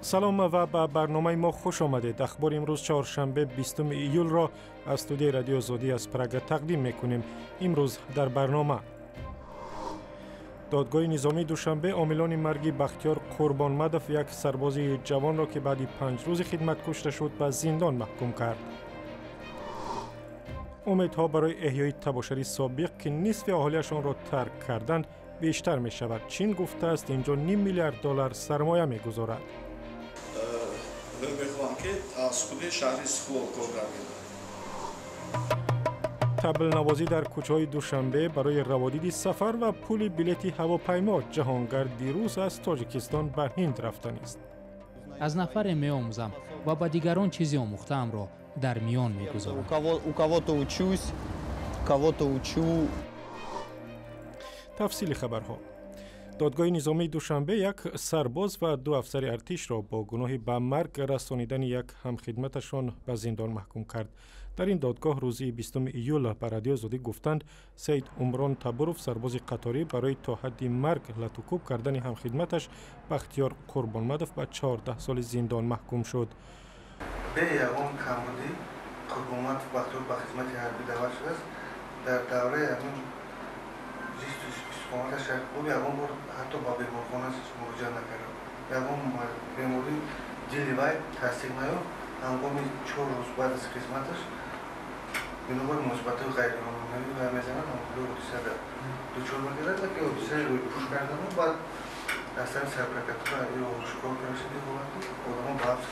Салом ва ба барномаи мо хуш омадед. Ахбори имрӯз чоршанбе 20 июлро аз студияи Радиои Озодӣ аз Прага тақдим мекунем. Имрӯз дар барнома: додгоҳи низомии Душанбе омилони марги Бахтиёр Қурбонмадов, як сарбози ҷавонро, ки баъди 5 рӯзи хидмат кушта шуд, ба зиндон маҳкум кард. Умедҳо барои эҳёи табошари собиқ, ки нисфи аҳолиашонро тарк карданд, бештар мешавад. Чин гуфтааст, инҷо ним миллиард доллар сармоя мегузорад. Мехоҳам, ки аз худи шаҳри Истиқлол кор кардем. Таблнавозӣ дар кӯчаҳои Душанбе барои раводиди сафар ва пули билети ҳавопаймо. Ҷаҳонгард дирӯз аз Тоҷикистон ба Ҳинд рафтанист. Аз нафаре меомӯзам ва ба дигарон чизе омӯхтаамро дар миён мегузорам. У кого-то учусь, кого-то учу. Тафсили хабарҳо. Додгоҳи низомии Душанбе як сарбоз ва ду афсари артишро бо гуноҳи ба марг расонидани як ҳамхидматашон ба зиндон маҳкум кард. Дар ин додгоҳ рӯзи 20 июл ба Радиои Озодӣ гуфтанд, Саид Умрон Табуров, сарбози қаторӣ, барои то ҳадди марг латукӯб кардани ҳамхидматаш Бахтиёр Қурбонмадов ба 14 соли зиндон маҳкум шуд. Бе ягон камбудӣ Қурбонмадов Бахтиёр ба хизмати ҳарбӣ даъват шудааст. Дар давраи ҳамин зисту истиқоматаш хуб, ягон бор ҳатто ба беморхона муроҷиат накард, ягон беморӣ дили вай тасдиқ наёфт. Ҳангоми 4 рӯз баъд аз хизматаш бинобар муносибатҳои ғайриқонунӣ вай мезанад, ҳодиса дучор мегардад, ки ҳодисаи рӯйпӯш кардану баъд аз тарафи сарпрокуратура ё ошкор карда шуди ҳолати одамо ба ҳабс.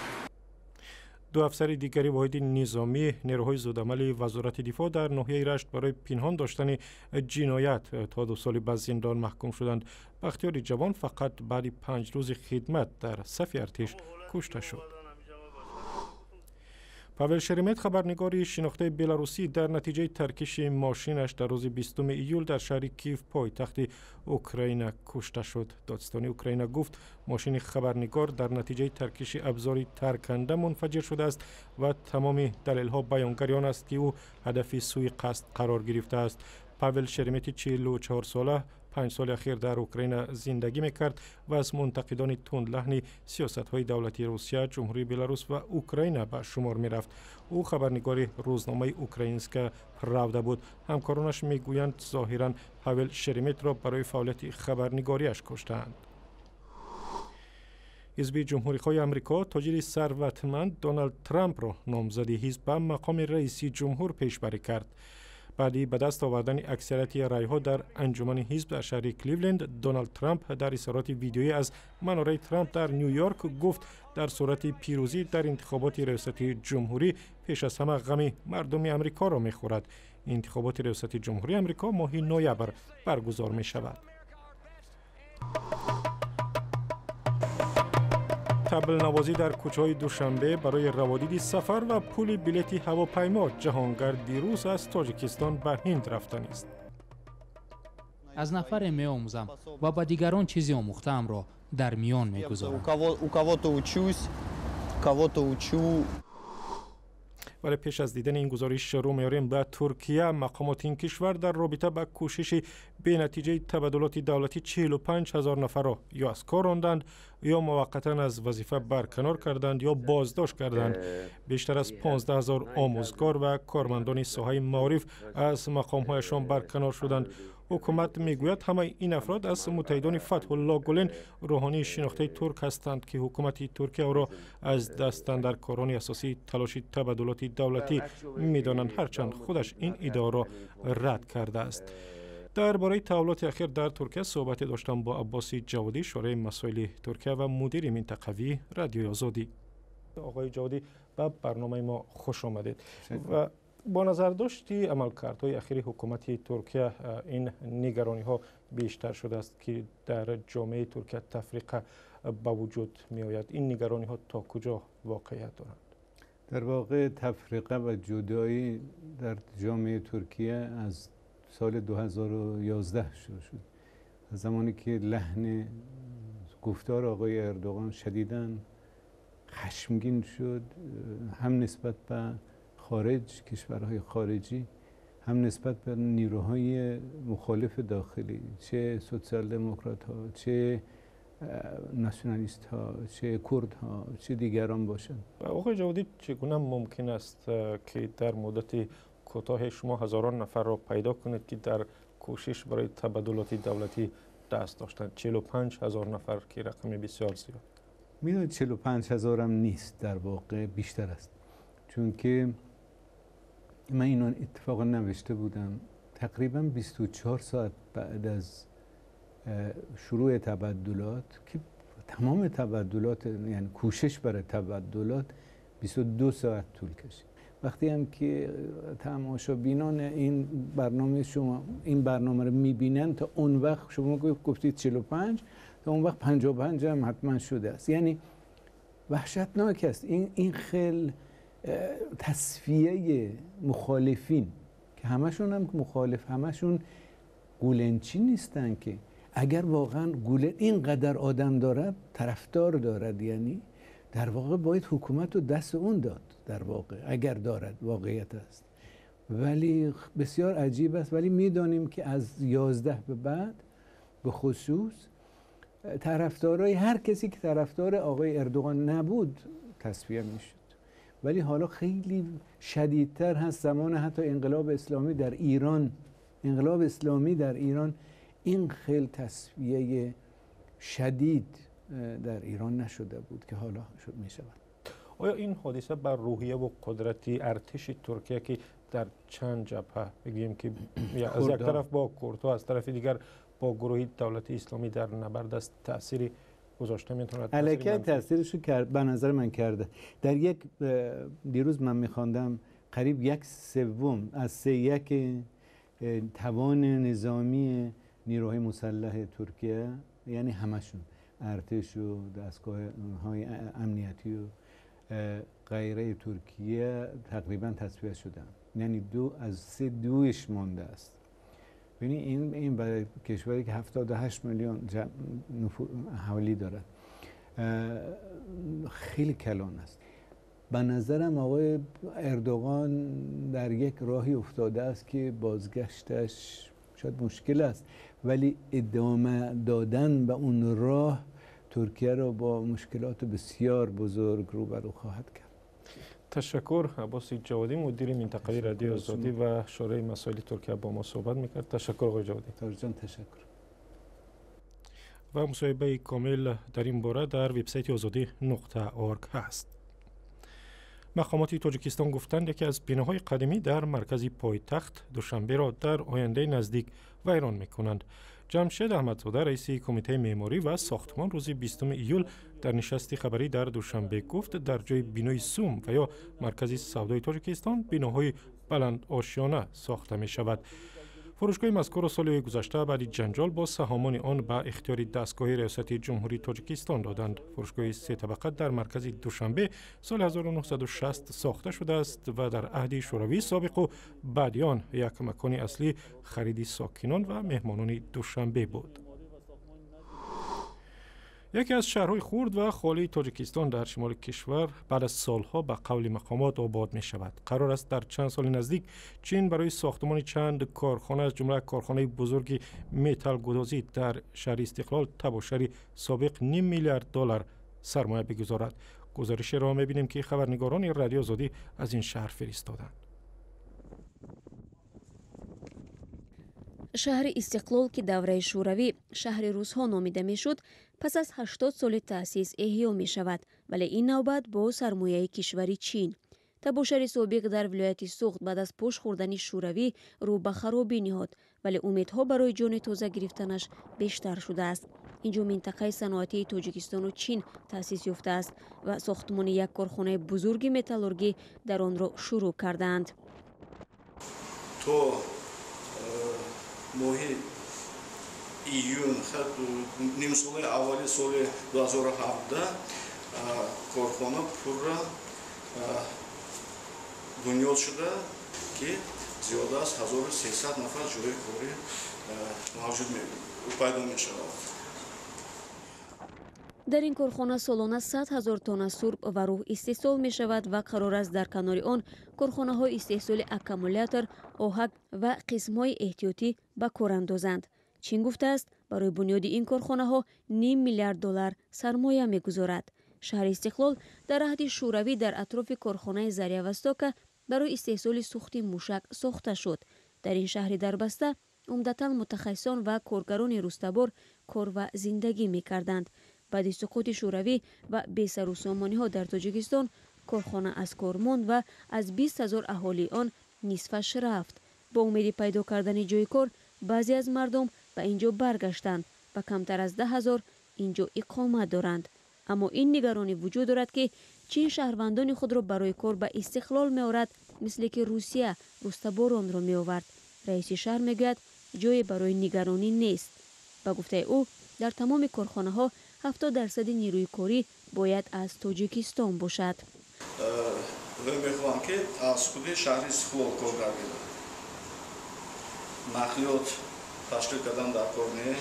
Ду афсари дигари воҳиди низомии нерӯҳои зудамали Вазорати дифоъ дар ноҳияи Рашт барои пинҳон доштани ҷиноят то 2 соли ба зиндон маҳкум шуданд. Бахтиёри ҷавон фақат баъди 5 рӯзи хидмат дар сафи артиш кушта шуд. Павел Шеремет, хабарнигори шинохтаи беларусӣ, дар натиҷаи таркиши мошинаш дар рӯзи 20 июл дар шаҳри Киев, пойтахти Украина, кушта шуд. Додситонии Украина гуфт, мошини хабарнигор дар натиҷаи таркиши абзори тарканда мунфаҷир шудааст ва тамоми далелҳо баёнгари он аст, ки ӯ ҳадафи сӯи қасд қарор гирифтааст. Павел Шеремети 44сола 5 соли ахир дар Украина зиндагӣ мекард ва аз мунтақидони тундлаҳни сиёсатҳои давлатии Русия, Ҷумҳурии Беларус ва Украина ба шумор мерафт. Ӯ хабарнигори рӯзномаи «Украинская правда» буд. Ҳамкоронаш мегӯянд, зоҳиран Павел Шереметро барои фаъолияти хабарнигориаш куштаанд. Ҳизби Ҷумҳурихоҳи Амрико тоҷири сарватманд Доналд Трампро номзади ҳизб ба мақоми раиси ҷумҳур пешбарӣ кард. Баъди ба даст овардани аксарияти райҳо дар анҷумани ҳизб дар шаҳри Кливленд, Доналд Трамп дар изҳороти видеоӣ аз манораи Трамп дар Ню Йорк гуфт, дар сурати пирӯзӣ дар интихоботи риёсати ҷумҳурӣ пеш аз ҳама ғами мардуми Амрикоро мехӯрад. Интихоботи риёсати ҷумҳурии Амрико моҳи ноябр баргузор мешавад. Таблнавозӣ дар кӯчаҳои Душанбе барои раводиди сафар ва пули билети ҳавопаймо. Ҷаҳонгард дирӯз аз Тоҷикистон ба Ҳинд рафтанист. Аз нафаре меомӯзам ва ба дигарон чизе омӯхтаамро дар миён мегузорам. У кого-то учусь, кого-то учу. Вале пеш аз дидани ин гузориш рӯ меорем ба Туркия. Мақомоти ин кишвар дар робита ба кӯшиши бенатиҷаи табаддулоти давлатӣ 45 ҳазор нафарро ё аз кор ронданд, ё муваққатан аз вазифа барканор карданд, ё боздошт карданд. Бештар аз 15 ҳазор омӯзгор ва кормандони соҳаи маориф аз мақомҳояшон барканор шуданд. Ҳукумат мегӯяд, ҳамаи ин афрод аз муттаҳидони Фатҳулло Гулен, рӯҳонии шинохтаи турк ҳастанд, ки ҳукумати Туркия ӯро аз дастандаркорони асосии талоши табаддулоти давлатӣ медонанд, ҳарчанд худаш ин иддаоро рад кардааст. Дар бораи таҳаввулоти ахир дар Туркия суҳбате доштам бо Аббоси Ҷаводӣ, шореҳи масоили Туркия ва мудири минтақавии Радиои Озодӣ. Оғои Ҷаводӣ, ба барномаи мо хуш омадед. Ва бо назардошти амалкардҳои ахири ҳукумати Туркия ин нигарониҳо бештар шудааст, ки дар ҷомеаи Туркия тафриқа ба вуҷуд меояд. Ин нигарониҳо то куҷо воқеият доранд? Дар воқеъ тафриқа ва ҷудоӣ дар ҷомеаи Туркия аз соли 2011 шурӯъ шуд, аз замоне ки лаҳни гуфтори оқои Эрдоған шадидан хашмгин шуд, ҳам нисбат ба хориҷ, кишварҳои хориҷӣ, ҳам нисбат ба нерӯҳои мухолифи дохилӣ, чӣ сотсиал демократҳо, чӣ ناسیونالیست ها، چه کرد ها، چه دیگران باشند. آقای جوادی، چگونه ممکن است که در مدت کوتاه شما هزاران نفر را پیدا کنید که در کوشش برای تبادلات دولتی دست داشتند؟ 45,000 نفر که رقم بسیار زیاد. میدونید 45,000 هم نیست، در واقع بیشتر است، چون که من اینو اتفاقا نوشته بودم. تقریبا 24 ساعت بعد از شروع تبدلات، که تمام تبدلات یعنی کوشش برای تبدلات 22 ساعت طول کشید. وقتی هم که تماشابینان این برنامه شما این برنامه رو میبینن، تا اون وقت شما گفتید 45، تا اون وقت 55 هم حتما شده است. یعنی وحشتناک است این خیلی تصفیه مخالفین که همشون هم مخالف، همشون گولنچی نیستن که. اگر واقعا گولن اینقدر آدم دارد، طرفدار دارد، یعنی در واقع باید حکومت رو دست اون داد، در واقع اگر دارد، واقعیت است. ولی بسیار عجیب است. ولی میدانیم که از 11 به بعد به خصوص طرفدارای هر کسی که طرفدار آقای اردوغان نبود تصفیه میشد. ولی حالا خیلی شدیدتر هست. زمان حتی انقلاب اسلامی در ایران، انقلاب اسلامی در ایران این خیلی تصفیه شدید در ایران نشده بود که حالا می شود. آیا این حادثه بر روحیه و قدرت ارتش ترکیه که در چند جبهه بگیم که از یک طرف با کردها، از طرف دیگر با گروه دولت اسلامی در نبرد است، تأثیری گذاشته میتواند؟ علیه تأثیرش رو به نظر من کرده. در یک دیروز من میخواندم قریب 1/3 از 3/1 توان نظامی نیروهای مسلح ترکیه، یعنی همشون، ارتش و دستگاه های امنیتی و غیره ترکیه تقریبا تصفیه شدن. یعنی 2 از 3 دویش مانده است. ببینید این برای کشوری که 78 میلیون اهالی دارد خیلی کلان است. به نظرم آقای اردوغان در یک راهی افتاده است که بازگشتش شاید مشکل است، ولی ادامه دادن به اون راه ترکیه را با مشکلات بسیار بزرگ روبرو خواهد کرد. تشکر. عباس جوادی، مدیر منطقه‌ای رادیو آزادی و شورای مسائل ترکیه با ما صحبت میکرد. تشکر آقای جوادی. جان تشکر. و مصاحبه کامل در این باره در وبسایت ozodi.org هست. مقامات تاجیکستان گفتند یکی از بناهای قدیمی در مرکز پایتخت دوشنبه را در آینده نزدیک ویران میکنند. جمشید احمدزاده، رئیس کمیته معماری و ساختمان، روز 20 ایول در نشست خبری در دوشنبه گفت در جای بنای سوم و یا مرکز سودای تاجیکستان بناهای بلند آشیانه ساخته می شود. فروشگاه مذکور سال گذشته بعد جنجال با سهامان آن به اختیار دستگاه ریاست جمهوری تاجیکستان دادند. فروشگاه 3 طبقه در مرکز دوشنبه سال 1960 ساخته شده است و در عهد شوروی سابق و بعد آن یک مکان اصلی خرید ساکنان و مهمانان دوشنبه بود. یکی از شهرهای خرد و خالی تاجیکستان در شمال کشور بعد از سالها به قول مقامات آباد می شود. قرار است در چند سال نزدیک چین برای ساختمان چند کارخانه از جمله کارخانه بزرگ متال گدازی در شهر استقلال تباشری سابق 0.5 میلیارد دلار سرمایه بگذارد. گزارش را می بینیم که خبرنگاران رادیو آزادی از این شهر فرستادند. شهر استقلال که دوره شوروی شهر روس‌ها نامیده میشد، پس از 80 سال تأسیس احیا می شود، ولی این نوبت با سرمایه کشور چین. تباشر سابق در ولایت سوخت بعد از پشت خوردن شوروی رو به خرابی نهاد، ولی امیدها برای جان تازه گرفتنش بیشتر شده است. اینجا منطقه صنعتی تاجیکستان و چین تأسیس یافته است و ساختمان یک کارخانه بزرگ متالورگی در آن را شروع کردند. تو моҳи июн нимсолаи аввали соли 2017 корхона пурра бунёд шуда, ки зиёда аз 1300 нафар ҷои корӣ мавҷуд пайдо мешавад. Дар ин корхона солона 100,000 тонна сурб ва рӯҳ истеҳсол мешавад ва қарор аст дар канори он корхонаҳои истеҳсоли аккумулятор, оҳак ва қисмҳои эҳтиётӣ ба кор андозанд. Чин гуфтааст, барои бунёди ин корхонаҳо ним миллиард доллар сармоя мегузорад. Шаҳри Истиқлол дар аҳди Шӯравӣ дар атрофи корхонаи Заря Востока барои истеҳсоли сӯхти мушак сохта шуд. Дар ин шаҳри дарбаста умдатан мутахассисон ва коргарони рустабор кор ва зиндагӣ мекарданд. Баъди суқути Шӯравӣ ва бесарусомониҳо дар Тоҷикистон корхона аз кор монд ва аз 20 0 аҳолии он нисфаш рафт. Бо умеди пайдо кардани ҷойи кор баъзе аз мардум ба ин ҷо баргаштанд ва камтар аз 10 0 ин ҷо иқомат доранд. Аммо ин нигаронӣ вуҷуд дорад, ки Чин шаҳрвандони худро барои кор ба Истиқлол меорад, мисле ки Русия рустаборонро меовард. Раиси шаҳр мегӯяд, ҷое барои нигаронӣ нест. Ба гуфтаи ӯ, дар тамоми корхонаҳо 70% нерӯи корӣ бояд аз Тоҷикистон бошад. Мехоҳам, ки аз худи шаҳри Истиқлол коргар гирад. Нақлиёт ташкил кардан дар кор не,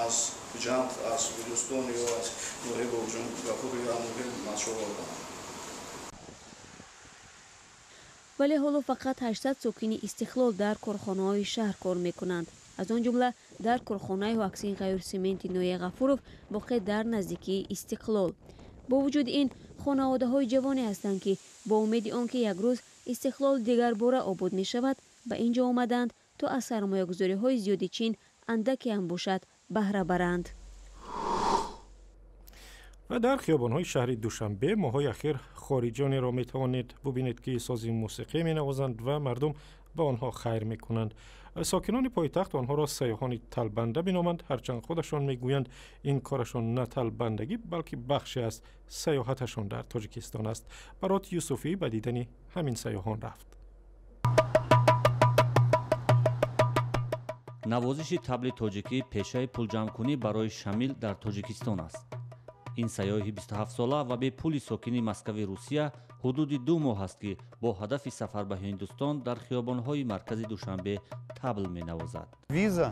аз Хуҷанд, аз Гулистон ё аз ноҳияи Бобоҷон Ғафуров ё ноҳияи Мастчоҳ овардан. Вале ҳоло фақат 800 сокини Истиқлол дар корхонаҳои шаҳр кор мекунанд. Аз он ҷумла дар корхонаи Ҳоксин Ғайюрсементи ноҳияи Ғафуров, воқеъ дар наздикии Истиқлол. Бо вуҷуди ин, хонаводаҳои ҷавоне ҳастанд, ки бо умеди он ки як рӯз Истиқлол дигарбора обод мешавад, ба ин ҷо омаданд, то аз сармоягузориҳои зиёди Чин андаке ҳам бошад баҳра баранд. Ва дар хиёбонҳои шаҳри Душанбе моҳҳои ахир хориҷонеро метавонед бубинед, ки сози мусиқӣ менавозанд ва мардум ба онҳо хайр мекунанд. Сокинони пойтахт онҳоро сайёҳони талбанда меноманд, ҳарчанд худашон мегӯянд, ин корашон на талбандагӣ, балки бахше аз сайёҳаташон дар Тоҷикистон аст. Барот Юсуфӣ ба дидани ҳамин сайёҳон рафт. Навозиши табли тоҷикӣ пешаи пулҷамъкунӣ барои Шамил дар Тоҷикистон аст. Ин сайёҳи 27-сола ва бепули сокини Москави Русия ҳудуди 2 моҳ аст, ки бо ҳадафи сафар ба Ҳиндустон дар хиёбонҳои маркази Душанбе табл менавозад. Виза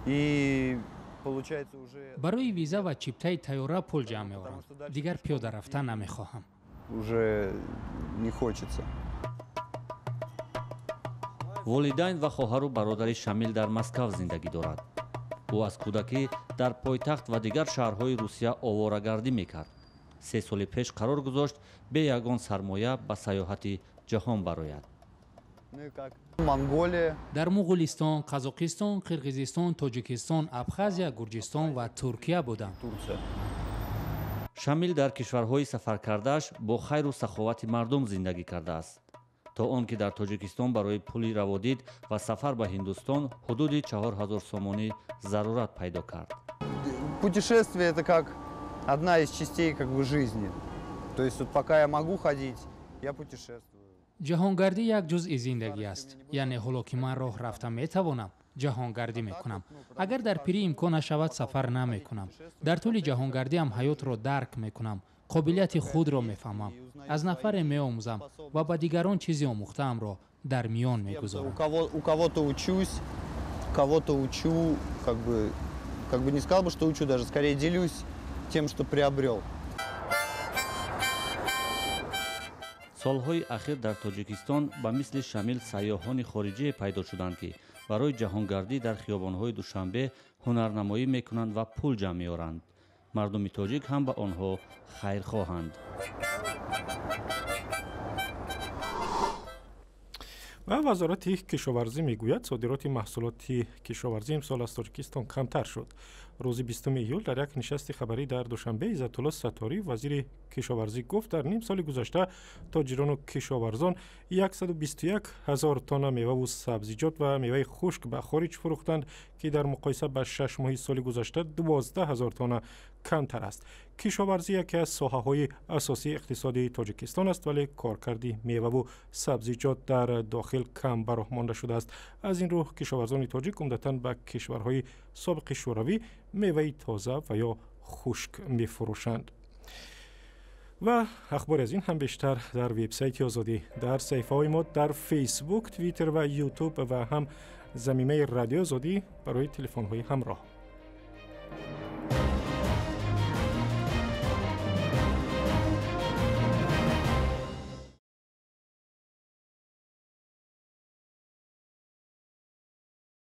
и получается уже. Барои виза ва чиптаи тайёра пул ҷамъ меорам. Дигар пиёда рафта намехоҳам. Уже не хочется. Волидайн ва хоҳару бародари Шамил дар Москав зиндагӣ дорад. Ӯ аз кӯдакӣ дар пойтахт ва дигар шаҳрҳои Русия оворагардӣ мекард. 3 соли пеш қарор гузошт бе ягон сармоя ба сайёҳати ҷаҳон барояд. Ну и как? Монголия. Дар Муғулистон, Қазоқистон, Қирғизистон, Тоҷикистон, Абхазия, Гурҷистон ва Туркия будам. Турция. Шамил дар кишварҳои сафаркардааш бо хайру саховати мардум зиндагӣ кардааст, то он ки дар Тоҷикистон барои пули раводид ва сафар ба Ҳиндустон ҳудуди 4000 сомонӣ зарурат пайдо кард. Путешествие — это как одна из частей как бы жизни. То есть вот пока я могу ходить, я путешествую. Ҷаҳонгардӣ як ҷузъи зиндагӣ аст. Яъне ҳоло ки ман роҳ рафта метавонам, ҷаҳонгардӣ мекунам. Агар дар пирӣ имкон нашавад, сафар намекунам. Дар тӯли ҷаҳонгардиам ҳаётро дарк мекунам, қобилияти худро мефаҳмам, аз нафаре меомӯзам ва ба дигарон чизе омӯхтаамро дар миён мегузорам. У кого-то учусь, кого-то учу, как бы не сказал бы, что учу, даже скорее делюсь тем, что приобрел. Солҳои ахир дар Тоҷикистон ба мисли Шамил сайёҳони хориҷие пайдо шуданд, ки барои ҷаҳонгардӣ дар хиёбонҳои Душанбе ҳунарнамоӣ мекунанд ва пул ҷамъ меоранд. Мардуми тоҷик ҳам ба онҳо хайрхоҳанд. Ва Вазорати кишоварзӣ мегӯяд, содироти маҳсулоти кишоварзӣ имсол аз Тоҷикистон камтар шуд. Рӯзи 20 июл дар як нишасти хабарӣ дар Душанбе Иззатулло Сатторӣ, вазири кишоварзӣ, гуфт, дар ним соли гузашта тоҷирону кишоварзон 121 ҳазор тонна меваву сабзиҷот ва меваи хушк ба хориҷ фурӯхтанд, ки дар муқоиса ба 6 моҳи соли гузашта 12 ҳазор тонна камтар аст. Кишоварзӣ яке аз соҳаҳои асосии иқтисоди Тоҷикистон аст, вале коркарди меваву сабзиҷот дар дохил кам ба роҳ монда шудааст. Аз ин рӯ кишоварзони тоҷик умдатан ба кишварҳои собиқи Шӯравӣ меваи тоза ва ё хушк мефурӯшанд. Ва ахбори аз ин ҳам бештар дар вебсайти Озодӣ, дар саҳифаҳои мо дар Фейсбук, Твиттер ва Ютуб ва ҳам замимаи Радиои Озодӣ барои телефонҳои ҳамроҳ.